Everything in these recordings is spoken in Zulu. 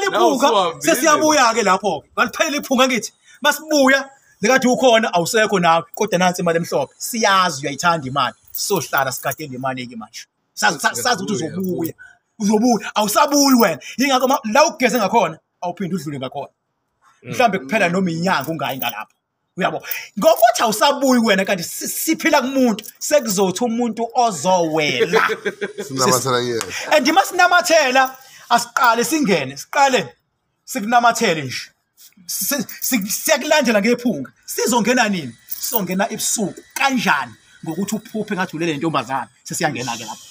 Maliphela iphunga sesiyabuya ke lapho. Maliphela iphunga ngithi masibuya lekathi ukhona awusekho nawe kodwa nansi imali emhlophe. Siyazi uyayithanda imali. Sohlala sigadele imali ke manje. Sazi ukuthi uzobuya. Uzobuya awusabuyi wena. Yingakho la ugeze ngakhona awuphinde udlule ngakhona. Mhlambe kuphela noma inyanga ungayi ngalapho. Uyabo ngokuthi awusabuyi wena kanti siphila kumuntu sekuzothi umuntu ozowela sinamathela yena and masinamathela asiqale singene siqale sikunamathele nje siyakulandela ngephunga sizongena nini sizongena ebusuku kanjani ngokuthi uphuphe ngathi ulele nentombazana sesiyangena ke lapho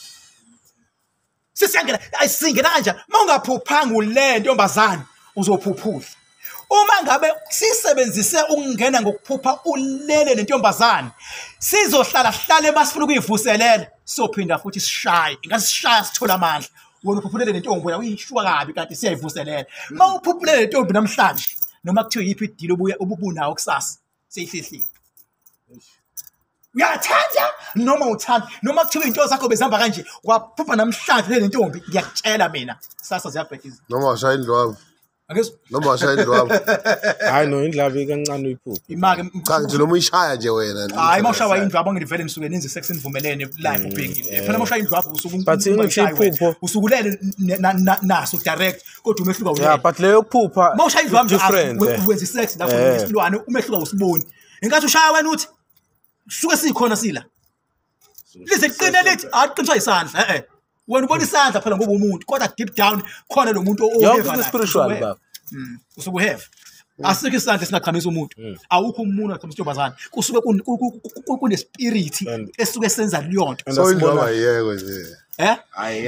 sesiyangena ayisingena kanjani mawungaphuphanga ulele ntombazana uzophuphula. Uma ngabe sisebenzise ukungena ngokuphupha ulele nentombazane sizohlala hlale basifuna ukuyivuselela sophinda futhi sishaye ingasishaya sithola amandla. Wena uphuphulele nentombi uyishuka kabi kanti siyayivuselela. Mawuphuphulele nentombi namhlanje noma kuthiwa yiphi idili obuya obubunawo kusasa seyihlehlile. Uyathanda noma uthanda noma kuthiwa into zakho bezihamba kanje waphupha namhlanje nentombi ngiyakutshela mina sasa ziyabhekisa noma washaya indlwabu. Noma washaya indlwabu. Hayi no indlwabu kancane uyiphupha. Imake cha nje noma uyishaya nje wena. Hayi mawushaya indlwabu angivele nisuke nenze sex nivumelene live ubhekile. Phela mawushaya indlwabu usuku but iphupho usukulele naso direct kodwa umehluka ulele. Yeah but leyo kuphupha mawushaya indlwabu nje wenza sex lapho nesilwane umehluka usiboni. Inkathi ushaya wena uthi suke sikhona sila. Lize kuqine lithi aqiniswa isandla Wena ubona isandla phela ngoba umuntu kodwa deep down khona lo muntu oheva spiritual baba. Usukuheva. Asikho isandla esingaqhamisa umuntu. Awukho umuntu aqhamisa intombazana. Kusuke kune spirit esuke senza leyonto. So indlwabu ayiyekwe nje.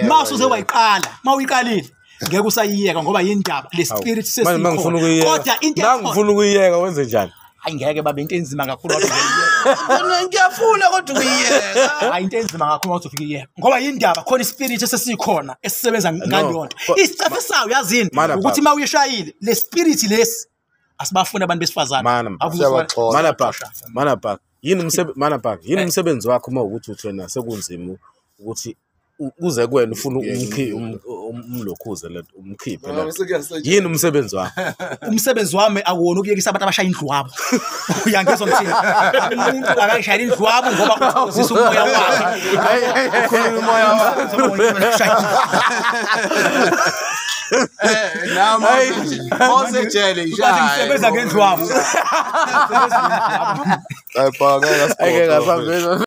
Mawusuze wayiqala, mawuyiqalile ngeke usayiyeka ngoba yindaba le spirit sesikhona. Kodwa into ngifuna ukuyiyeka wenze njani? Hayi ngeke babe into enzima kakhulu wathi ngiyafuna kodwa ukuyiyeka. Hayi into enzima kakhulu wathi ufike iyeka ngoba yindaba khona ispirit esesikhona esisebenza ngaleyonto. Isicefe sayo yazini ukuthi mawuyishayile le spirit lesi asibafuna abantu besifazane. Mana yini yini umsebenzi wakho uma ukuthi uthi wena sekunzima ukuthi uze kuwena ufuna umlokhuze le umkhiphe la. Yini umsebenzi wakho? Umsebenzi wami akuwona ukuyekisa abantu abashaya indlwabo. Uyangizwa ngithini? Umuntu akayishayela indlwabo ngoba uzisa umoya wakhe. Ukhuluma umoya wakhe. Nami mosejele nje. Ngisebenza ngendlwabo. Hayi bhaka ngeke ngasambeza.